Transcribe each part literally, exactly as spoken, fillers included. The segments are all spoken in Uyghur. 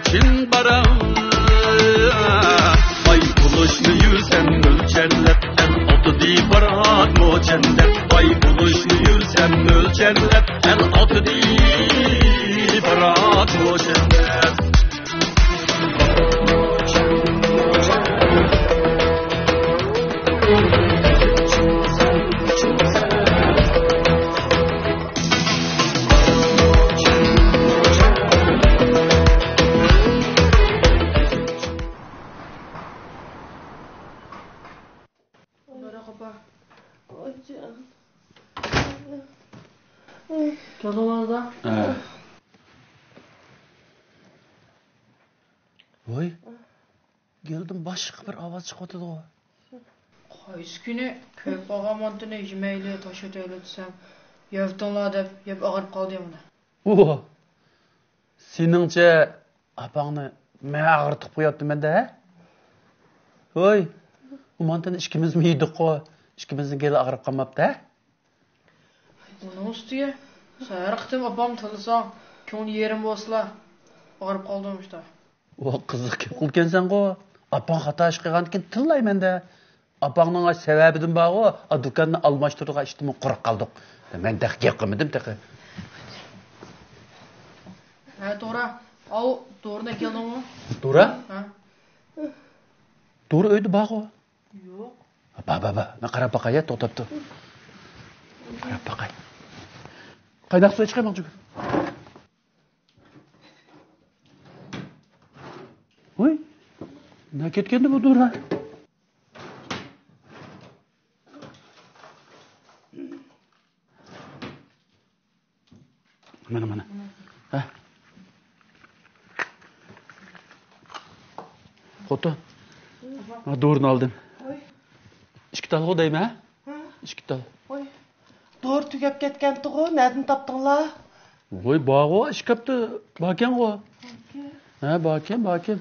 چىن بارا. باي بولۇشنى يۈرسەم ئۆلچەرلەپ، ئەل ئاتىدى بارات موچەنلەپ. باي بولۇشنى يۈرسەم ئۆلچەرلەپ، ئەل ئاتىدى بارات موچەنلەپ. كەلدىڭلاردا؟ ھە. ۋاي، گېلدىن باشقا بىر ئاۋاز چىقىۋاتىدىغۇ. قايسى كۈنى كۆپ قالغان مانتىنى يېمەيلى، تاشلىۋېتەيلى دېسەم، يەۋېتىڭلار دەپ يەپ ئاغرىپ قالدى مانا. ئۇ، سېنىڭچە ئاپاڭنى مەن ئاغرىتىپ قوياتتىمەن-دە، ھە؟ ھوي، ئۇ مانتىنى ئىككىمىزمۇ يېدۇققۇ، ئىككىمىزنىڭ گېلى ئاغرىپ قالماپتۇ، ھە؟ ئۇنىڭ ئۈستىگە، سەن ھەر قېتىم ئاپام تىللىساڭ، كۆڭلى يېرىم بولسىلا، ئاغرىپ قالدىمۇ شۇنداق. ۋا، قىزىق گەپ قىلىدىكەنسەنغۇ. ئاپاڭ خاتا ئىش قىلغاندىكىن تىللايمەن-دە. ئاپاڭنىڭ ئاشۇ سەۋەبىدىن بارغۇ، ئا، دۇكاننى ئالماشتۇرىدىغان ئىشتىنمۇ قۇرۇق قالدۇق. مەن تېخى گەپ قىلمىدىم تېخى. ھە، توغرا. ئاۋۇ دورىنى ئەكەلدىڭمۇ؟ دورا؟ ھە. دورا ئۆيدە بارغۇ. يوق. بار، بار، بار. مەن قاراپ باقاي، يا، توختاپ تۇر. قاراپ باقاي. قايناق سۇ ئىچقاي ماڭچۇ. ۋوي، نە كەتكەندە بۇ دورا؟ مانا، مانا. ھە. خوتۇن. ھە، دورىنى ئالدىم. ۋوي. ئىككى تالغۇ دەيمەن، ھە؟ ھە؟ ئىككى تال. ۋوي. دورا تۈگەپ كەتكەنتىغۇ، نەدىن تاپتىڭلار؟ ۋوي، بارغۇ، ئىشكاپتا باركەنغۇ. باركەن. ھە، باركەن، باركەن.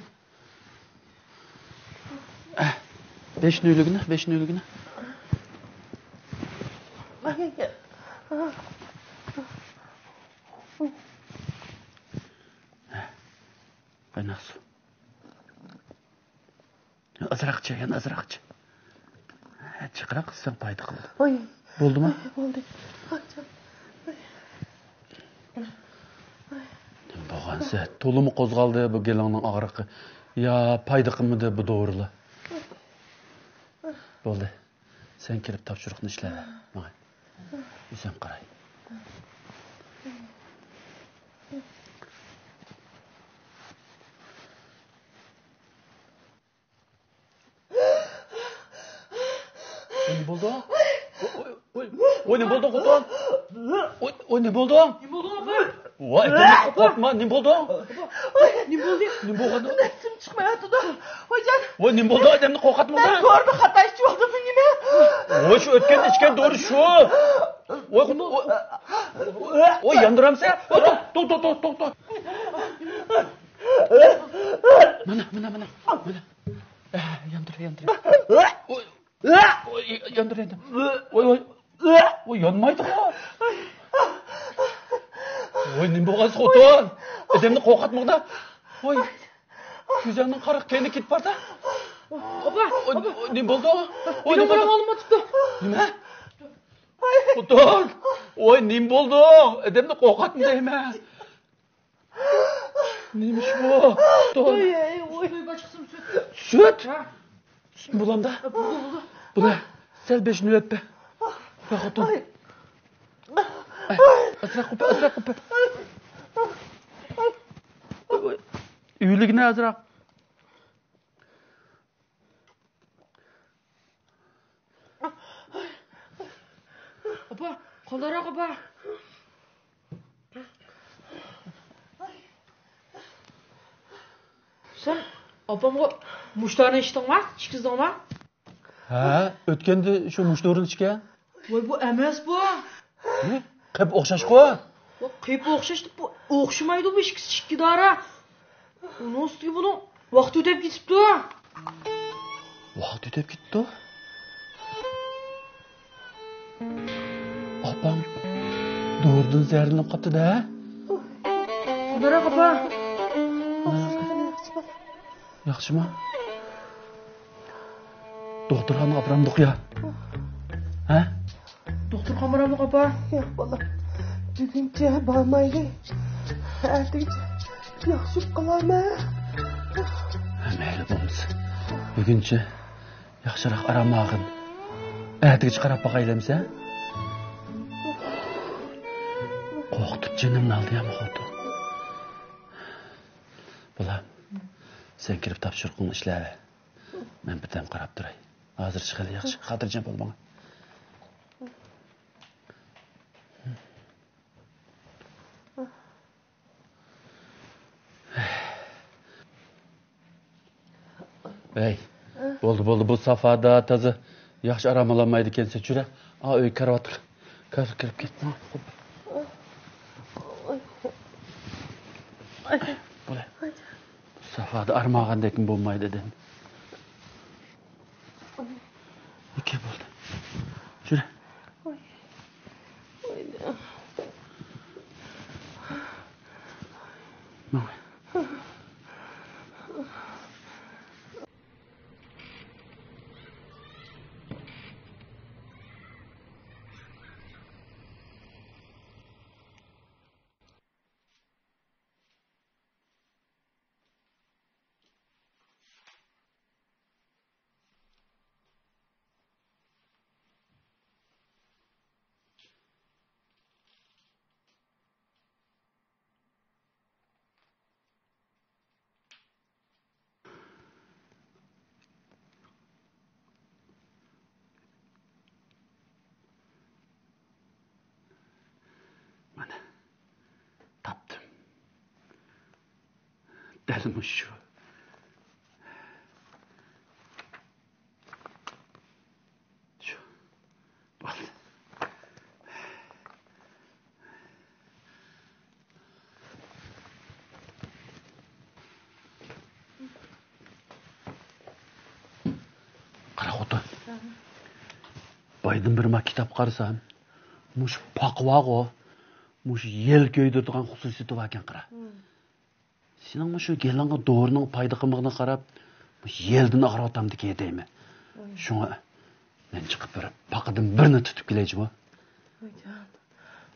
بېشىنى ئۆيلىگىنە، بېشىنى ئۆيلىگىنە. قايناق سۇ. ئازراقچە، يەنە ئازراقچە. جىقراق قىلساڭ پايدا قىلىدۇ. ۋوي. بولدىمۇ؟ ۋوي، بولدى. ۋوي، جان. ۋوي. نېمە بولغانسە؟ تولىمۇ قوزغالدى بۇ گېلىڭنىڭ ئاغرىقى. يا پايدا قىلمىدى بۇ دورىلار. بولدى. سەن كىرىپ تاپشۇرۇقنى ئىشلەۋەر ماڭا. ئۆزۈم قاراي. ۋوي، نېمە بولدۇڭ؟ ۋوي، ۋوي، ۋوي، ۋوي، نېمە بولدۇڭ، خوتۇن؟ ۋوي، ۋوي، نېمە بولدۇڭ؟ نېمە بولدۇڭ، ئاپا؟ ۋوي، ئاپا، قورقما، نېمە بولدۇڭ؟ ئاپا، ۋوي، نېمە بولدى؟ نېمە بولغان؟ نەپسىم چىقمايۋاتىدۇ. ۋويجان. ۋوي، نېمە بولدى؟ ئادەمنى قورقۇتمىغىن. مەن دورىدا خاتا ئىچىۋالدىممۇ نېمە؟ ۋوي، شۇ ئۆتكەندە ئىچكەن دورا شۇ. ۋوي، ۋوي، ۋوي، ياندۇرامسەن؟ ۋوي، توختا، توختا، توختا، توختا. مانا، مانا، مانا، مانا. ئە، ياندۇر، ياندۇر. ۋوي. ۋوي، ياندۇر، ياندۇر. ۋوي، ۋوي. ۋوي، يانمايدىغۇ. ۋوي، نېمە بولغانسىز خوتۇن؟ ئادەمنى قورقۇتمىغىنا. ۋوي. كۆزۈڭنىڭ قارا كەينى كېتىپ باردا. ئاپا، ۋوي، ئاپا. ۋوي، نېمە بولدى؟ ۋوي، نېمە بولدى؟ ئالماپتۇ. نېمە؟ خوتۇن. ۋوي، نېمە بولدى؟ ئادەمنى قورقۇتما دەيمەن. نېمە ئىش بۇ؟ توي. ئاي، ئاي، ئوي. سۈت؟ ھە. سۈت بولامدا؟ بولدى، بولدى. بۇنى سەل بېشىنى ئۆپە. ۋە خوتۇن. ئاي. ئاي، ئازراق ئۆپە، ئازراق ئۆپە. ئۆيلىگىنە ئازراق. ئاپا، قولدۇراق ئاپا. سەن ئاپامغا مۇشتارنى ئىچتىڭما؟ ئىچكۈزدۈڭما؟ ھە، ئۆتكەندە شۇ مۇشتورىنى ئىچكەن. ۋاي، بۇ ئەمەس بۇ. نېمە؟ قېپى ئوخشاشقۇ؟ ۋاي، قېپى ئوخشاش دەپ بۇ ئوخشىمايدۇ، بۇ ئىككىسى ئىككى دارا. ئۇنىڭ ئۈستىگە بۇنىڭ ۋاقتى ئۆتۈپ كېتىپتۇ. ۋاقىت ئۆتۈپ كېتىپتۇ؟ ئاپاڭ دورىدىن زەھەرلىنىپ قاپتۇ-دە. قۇدرەت ئاپا. ياخشىمۇ؟ دوختۇرخانىغا ئاپىرامدۇق يا؟ ھە؟ دوختۇرخانىغا بارامدۇق، ئاپا؟ ياق، بالام. بۈگۈنچە بارمايلى. ئەتىگىچە ياخشى بولۇپ قالارمەن. ھە، مەيلى بولمىسا. بۈگۈنچە ياخشىراق ئارام ئالغىن. ئەتىگىچە قاراپ باقايلى ئەمسە. قورقۇتۇپ جېنىمنى ئالدى يا خوتۇن. بالام، سەن كىرىپ تاپشۇرۇقۇڭنى ئىشلەۋەر. مەن بىردەم قاراپ تۇراي. ھازىرچە خېلى ياخشى، خاتىرجەم بول ماڭا. ھەي، بولدى، بولدى، بۇ سافادا تازا ياخشى ئارام ئالالمايدىكەنسەن، چۈرە. ئا، ئۆي كارىۋاتقا كىر-، كىرىپ كەت. بولە. سافادا ئارام ئالغاندەكمۇ بولمايدۇ دېدىم. ئوكەي، بولدى. يۈرە. ماڭا. مانا، تاپتىم. دەل مۇشۇ. شۇ. بولدى. قارا خوتۇن. بايدىن بىر ما كىتاب قارىسام، مۇشۇ پاقا بارغۇ، مۇشۇ يەل كۆيدۈرىدىغان خۇسۇسىيىتى باركەن، قارا. سېنىڭ مۇشۇ گېلىڭغا دورىنىڭ پايدا قىلمىقىنى قاراپ، مۇشۇ يەلدىن ئاغرىۋاتامدىكى دەيمەن. شۇڭا مەن چىقىپ بېرىپ، پاقىدىن بىرنى تۇتۇپ كېلەيچىمۇ؟ ۋايجان،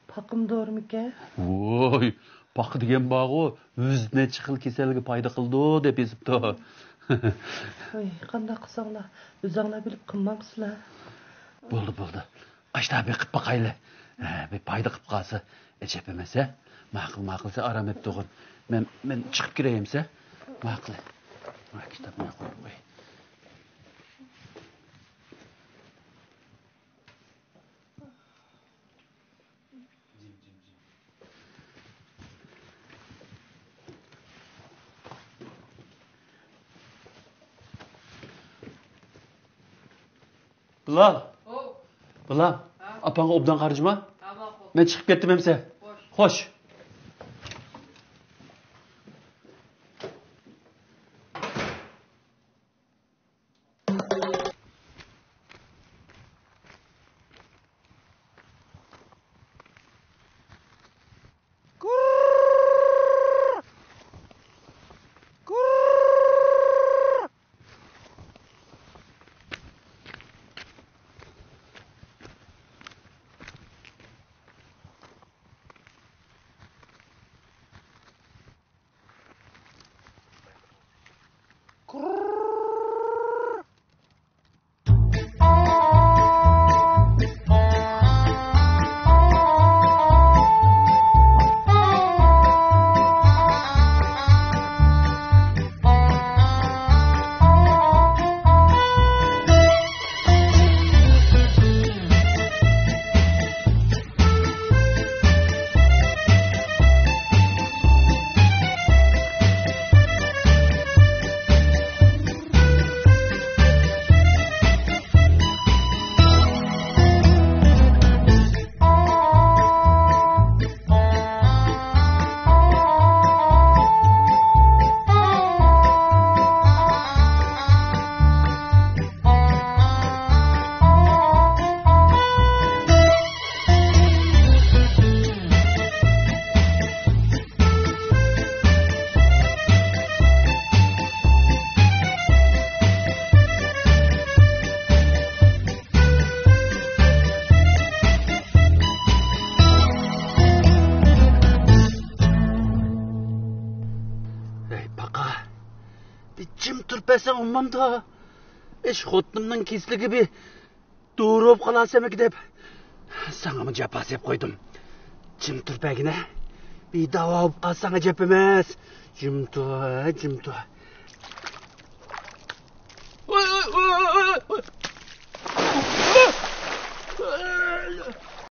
پاقىمۇ دورىمىكەن؟ ۋوي، پاقا دېگەن بارغۇ، يۈز نەچچە خىل كېسەلگە پايدا قىلىدۇ دەپ يېزىپتۇ. ۋاي، قانداق قىلساڭلار، ئۆزۈڭلار بىلىپ قىلمامسىلەر؟ بولدى، بولدى. ئاشتا بېقىپ باقايلى. ھە، بىر پايدا قىلىپ قالسا، ئەجەب ئەمەس، ھە؟ ماقۇل، ماقۇل، سەن ئارام ئېلىپ تۇرغىن. مەن، مەن چىقىپ كىرەيمسە؟ ماقۇل. ھە، كىتابنى قويۇپ قوي. بىلال. بىلال. ئاپاڭغا ئوبدان قارىجىما. مەن چىقىپ كەتتىم ئەمسە. خوش. جىم تۇرۇپ بەرسەڭ ئۇنىمامدۇ؟ ئىش خوتۇنۇمنىڭ كېسىلىگە بىر دورا بولۇپ قالارسەنمىكىن دەپ، ساڭىمۇ جاپا سېلىپ قويدۇم. جىم تۇرۇپ بەرگىنە. بىداۋا بولۇپ قالساڭ ئەجەب ئەمەس. جىم تۇر، جىم تۇر.